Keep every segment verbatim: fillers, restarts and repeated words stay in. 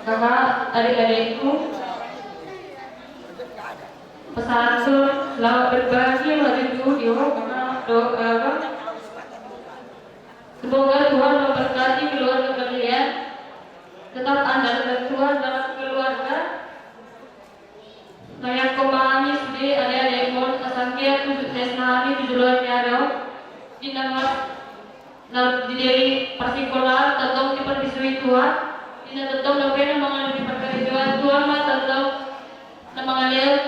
Kakak, adik-adikku, pesan selamat berbagi ma tutu di ho, karena doa, eh, apa? Semoga Tuhan memberkati keluarga kalian. Tetap andalkan Tuhan dalam keluarga. Mangido ma hami sude adik-adikmon, asa anggiat tu sukses na hami tu joloan ni ari on. Di na mas, na di, di parsikolaan tongtong diparpisui Tuhan. Di na tongtong dope na mangalehon di parkarejoan, Tuhan ma tongtong na mangalehon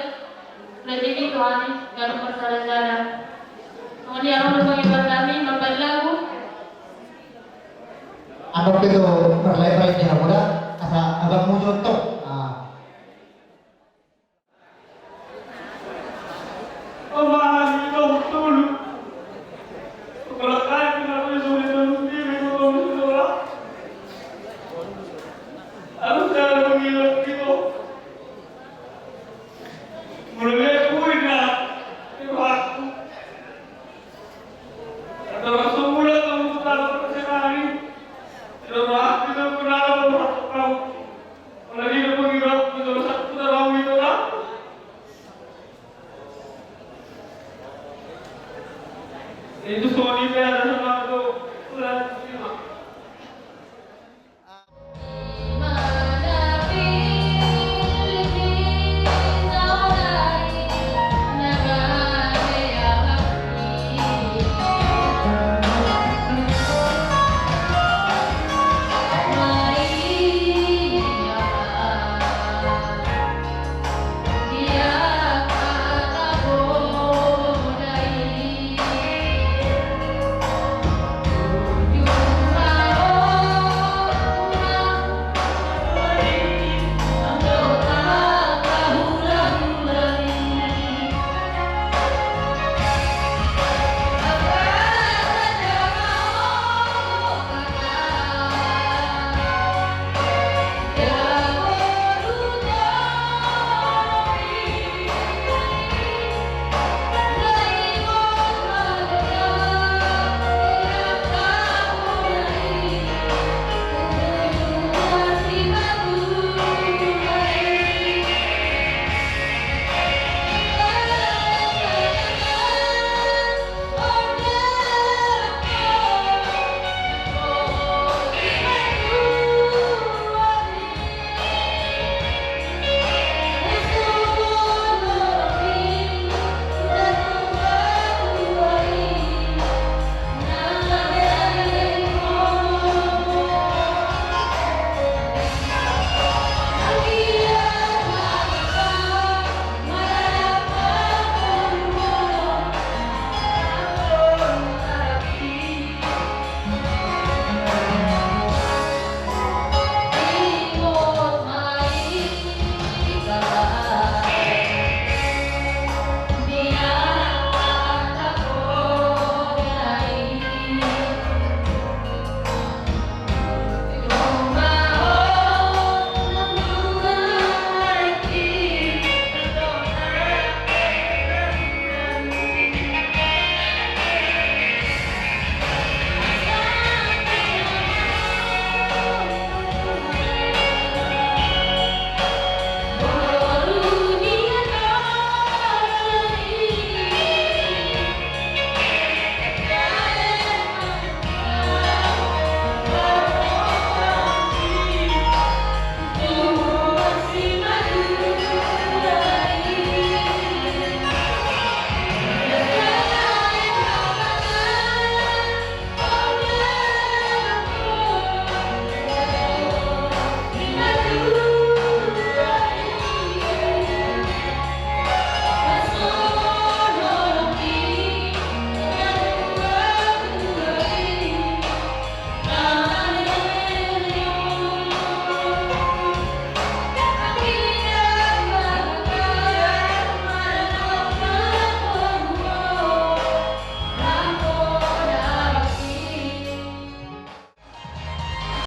rejeki tu hami ganup marsada-sada. Songon i, adong do pangidoan nami, mambahen lagu. Adong pe do parlait-lait di hamu da, asa abang mujur tong.